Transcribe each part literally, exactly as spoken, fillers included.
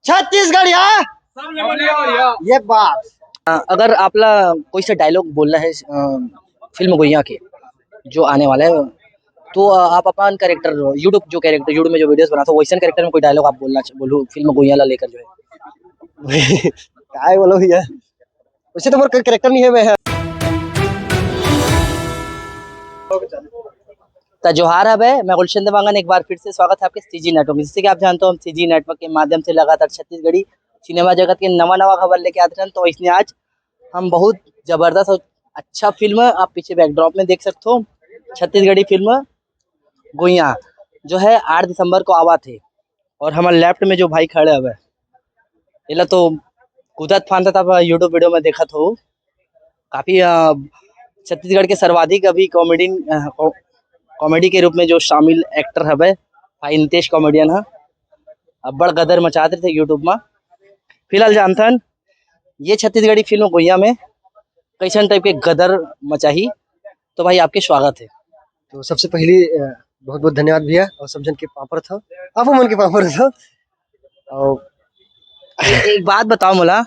छत्तीसगढ़िया। ये बात। अ, अगर आपला कोई सा डायलॉग बोलना है, अ, फिल्म गुइया के जो आने वाला है, तो, अ, आप अपन कैरेक्टर, YouTube जो कैरेक्टर, YouTube में जो वीडियोस बनाता हो, वैसन कैरेक्टर में कोई डायलॉग आप बोलना च-, बोलू फिल्म गुइया ला लेकर जो है। काय बोलो भैया, वैसे तो मोर कोई कैरेक्टर नहीं है, मैं है। त जोहार हवे, मैं गुलशन देवांगन, एक बार फिर से स्वागत है आपके सीजी नेटवर्क। जैसे कि आप जानते हो, हम सीजी नेटवर्क के माध्यम से लगातार छत्तीसगढ़ी सिनेमा जगत के नवा नवा खबर लेके आते रहन। तो इसने आज हम बहुत जबरदस्त और अच्छा फिल्म आप पीछे बैकड्रॉप में देख सकते हो, छत्तीसगढ़ी फिल्म गुइया जो है आठ दिसंबर को आवा थे। और हमारे लेफ्ट में जो भाई खड़े हवे, एला तो कूदत फांदत आप YouTube वीडियो में देखत हो। काफी, अ, छत्तीसगढ़ के सर्वाधिक अभी कॉमेडियन, अ, कॉ-, कॉमेडी के रूप में जो शामिल एक्टर हवे भाई नितेश कॉमेडियन ह, अब्बड़ गदर मचात रहिथे YouTube में। फिलहाल जानथन ये छत्तीसगढ़ी फिल्म गुइया में कैसन टाइप के गदर मचाही। तो भाई आपके स्वागत है। तो सबसे पहले, अ, बहुत बहुत धन्यवाद भैया, और सब जन के पापड़ था, आप मन के पापड़ था। और एक, एक बात बताओ मोला,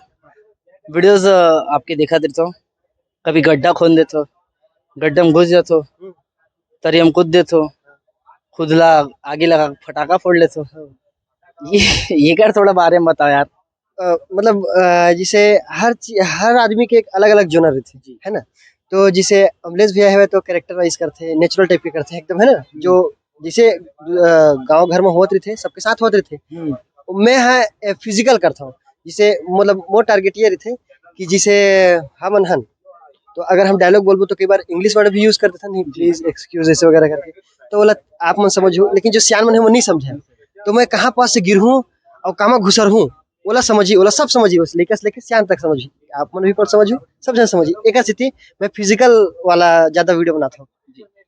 वीडियोस, अ, आपके देखत रहिथो, कभी गड्ढा खोद देथो, गड्ढा में घुस जाथो, तरिया में कूद देथो, खुदला आगे लगा फटाका फोड़ लेथो। ये, ये कर थोड़ा बारे में बताओ यार। अ, मतलब, अ, जैसे हर ची-, हर आदमी के एक अलग-अलग जोनर रहिथे, जी। है ना? तो जैसे अमलेश भैया हवे तो कैरेक्टर वाइज करथे, नेचुरल टाइप के करथे एकदम, है ना? हम्म। जो जैसे, अ, गाँव घर में होत रहिथे, सबके साथ होत रहिथे। हम्म। मैं ह, ए, फिजिकल करथव, जैसे मतलब मोर टारगेट ये रहिथे कि जैसे हमन हन, तो अगर हम डायलॉग बोलबो तो कई बार इंग्लिश वर्ड भी यूज़ कर देथन, "प्लीज, एक्सक्यूज," ऐसे वगैरह करके, तो बोला आप मन समझो, लेकिन जो सियान मन है वो नहीं समझे। तो मैं कहाँ पास से गिरहूँ और कामा घुसरहूँ, ओला समझी, ओला सब समझी, बस लइका से लेके सियान तक समझी। आप मन भी पर समझू, सब जन समझी। एकर सेती मैं फिजिकल वाला ज्यादा वीडियो बनात हूँ।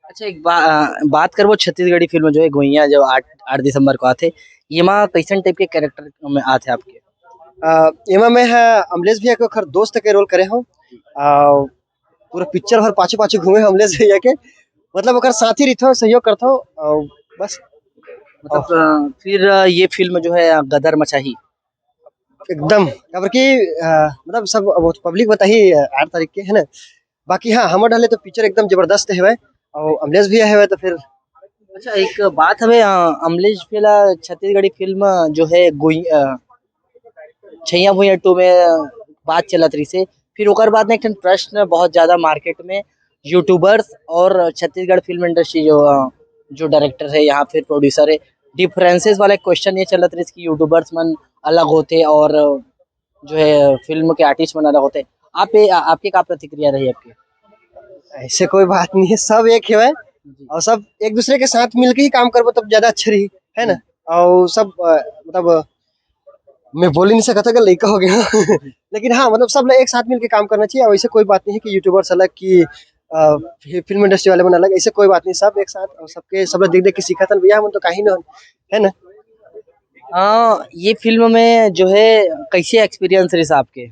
अच्छा, एक बा-, अ, बात करबो छत्तीसगढ़ी फिल्म जो है गुइया, जो आठ, आठ दिसंबर को आथे, येमा कैसन टाइप के कैरेक्टर में आथे आपके? अ, एमा मैं ह अमलेश भैया के ओखर दोस्त के रोल करे हूँ। अ, पूरा पिक्चर भर पाछू पाछू घूमे हूँ अमलेश भैया के, मतलब ओखर साथी रहिथो, सहयोग करथो, अ, बस। मतलब, अ, फिर, अ, ये फिल्म जो है, अ, गदर मचाही। एकदम, काबर कि, अ, मतलब सब अब पब्लिक बताही, अ, आठ तारीख के, है ना? बाकी हाँ, हमर डाले तो पिक्चर एकदम जबरदस्त हेवय, और अमलेश भैया हेवय तो फिर। अच्छा, एक बात हवे, अ, अमलेश भैया ला छत्तीसगढ़ी फिल्म जो है गुई-, अ, छैया भुइया टू में बात चलत रहिसे, फिर ओकर बाद में एक ठन प्रश्न बहुत ज्यादा मार्केट में यूट्यूबर्स और छत्तीसगढ़ फिल्म इंडस्ट्री जो, अ, जो डायरेक्टर है या फिर प्रोड्यूसर है, डिफरेंसेस वाला एक क्वेश्चन ये चलत रहिस कि यूट्यूबर्स मन अलग होथे और जो है फिल्म के आर्टिस्ट मन अलग होथे। आप ये, आ-, आपके का प्रतिक्रिया रही आपके? ऐसे कोई बात नहीं है, सब एक हेवय जी। और सब एक दूसरे के साथ मिलके ही काम करबो तब ज्यादा अच्छा रही, है ना? हम्म। और सब, अ, मतलब, मैं बोल ही नहीं सकता कि लइका हो गया। लेकिन हाँ, मतलब सब लोग एक साथ मिलके काम करना चाहिए। और ऐसे कोई बात नहीं है कि यूट्यूबर्स अलग, कि, अ, फि-, फिल्म इंडस्ट्री वाले मन अलग, ऐसे कोई बात नहीं। सब एक साथ और सबके, सब लोग देख देख के सीखा था भैया, हम तो कहीं ना, है ना? हाँ, ये फिल्म में जो है कैसे एक्सपीरियंस रहिस आपके?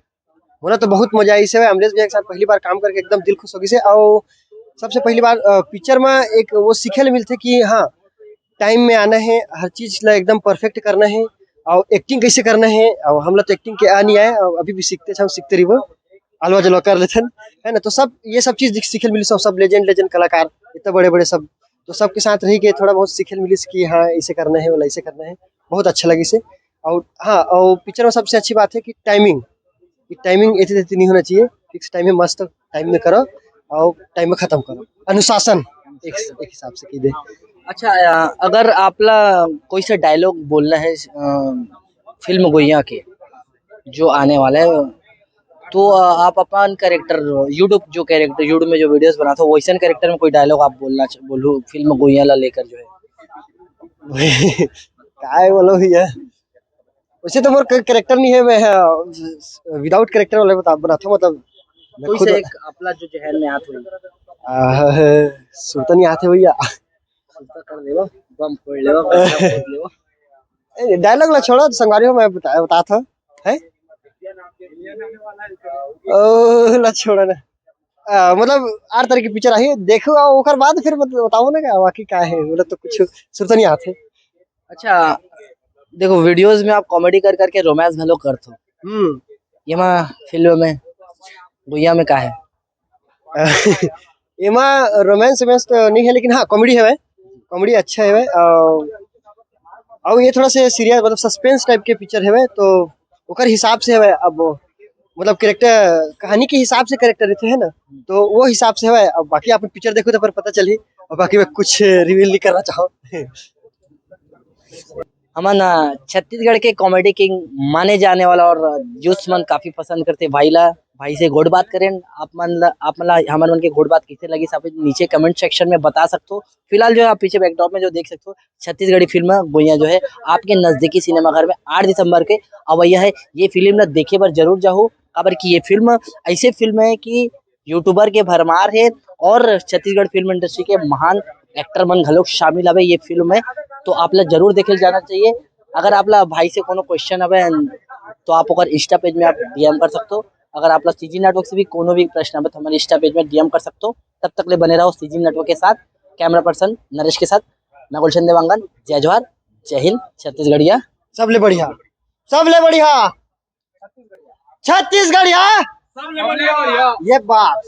मोला तो बहुत मजा आइस हे, अमलेश भैया के साथ पहली बार काम करके एकदम दिल खुश हो गइस हे। और सबसे पहली बार, अ, पिक्चर में एक वो सीखे ले मिलथे कि हाँ, टाइम में आना है, हर चीज ला एकदम परफेक्ट करना है, और एक्टिंग कैसे करना है। और हम लोग तो एक्टिंग के आ नहीं आए, और अभी भी सीखते हैं, हम सीखते रहिबो, अलवा जलवा कर लेथन, है ना? तो सब ये सब चीज दिख-, सीखे ले मिली, सब, सब लेजेंड, लेजेंड कलाकार, इतने बड़े बड़े सब, तो सबके साथ रह के थोड़ा बहुत सीखे ले मिलिस कि हाँ, ऐसे करना है, वाला ऐसे करना है, बहुत अच्छा लगिस हे। और हाँ, और पिक्चर में सबसे अच्छी बात है कि टाइमिंग, कि टाइमिंग ऐसे तैसे नहीं होना चाहिए, फिक्स टाइम में मस्त टाइम में करो और टाइम में खत्म करो, अनुशासन एक, एक हिसाब से की दे। अच्छा, अ, अगर आपला कोई सा डायलॉग बोलना है, अ, फिल्म गुइया के जो आने वाला है, तो, अ, आप अपन कैरेक्टर, यूट्यूब जो कैरेक्टर, यूट्यूब में जो वीडियोस बनाता हो, वैसन कैरेक्टर में कोई डायलॉग आप बोलना च-, बोलू फिल्म गुइया ला लेकर जो है। काय बोलो भैया, वैसे तो मोर क-, कैरेक्टर नहीं है, मैं, हाँ, without character वाला बता, बनाता हूँ, मतलब, मैं कोई खुद सा एक अपना जो जहन में आत हो। आह, सुरता नहीं आते भैया। सुरता कर लेवा, बम फोड़ लेवा, बम फोड़ लेवा। ए, डायलॉग ला छोड़ा, तो संगवारी हो, मैं बता, बता था, है? ओ, ला छोड़ा ना। आ, मतलब, आठ तारीख की पिक्चर आई, देखो, आ, ओकर बाद फिर बत-, बताओ ना, का, बाकी का है, मतलब, तो कुछ सुरता नहीं आते। अच्छा, देखो, वीडियोज में आप कॉमेडी कर करके रोमांस घलो करथो। हम्म। एमा फिल्म में, गुइया में का है? एमा रोमांस वोमांस तो नहीं है, लेकिन हाँ, कॉमेडी है, कॉमेडी अच्छा है। और, और ये थोड़ा से सीरियस, मतलब सस्पेंस टाइप के पिक्चर है, तो ओकर हिसाब से है। अब मतलब कैरेक्टर, कहानी के हिसाब से कैरेक्टर रहते हैं ना, तो वो हिसाब से है। अब बाकी आप पिक्चर देखो तो फिर पता चली, और बाकी मैं कुछ रिवील नहीं करना चाहूँ। हमन अ, छत्तीसगढ़ के कॉमेडी किंग माने जाने वाला और यूथ मन काफी पसंद करते भाई ला, भाई से गोठ बात करेन। आप मन ला, आप मन ला हमर मन के गोठ बात कैसे लगी, सब नीचे कमेंट सेक्शन में बता सकते हो। फिलहाल जो है आप पीछे बैकड्रॉप में जो देख सकते हो, छत्तीसगढ़ी फिल्म गुइया जो है आपके नजदीकी सिनेमाघर में आठ दिसंबर के अवैया है। ये फिल्म ला देखे बर जरूर जाहू, काबर कि ये फिल्म ऐसे फिल्म है कि यूट्यूबर के भरमार है और छत्तीसगढ़ फिल्म इंडस्ट्री के महान एक्टर मन घलोक शामिल हवे ये फिल्म में, तो आप ला जरूर देखे जाना चाहिए। अगर आप ला भाई से कोनो क्वेश्चन हवे तो आप ओकर इंस्टा पेज में आप डीएम कर सकते हो। अगर आप ला सीजी नेटवर्क से भी कोनो भी प्रश्न हवे तो हमारे इंस्टा पेज में डीएम कर सकते हो। तब तक ले बने रहो सीजी नेटवर्क के साथ। कैमरा पर्सन नरेश के साथ मैं गुलशन देवांगन। जय जोहार, जय हिंद, छत्तीसगढ़िया। सबले बढ़िया, सबले बढ़िया छत्तीसगढ़िया। ये बात।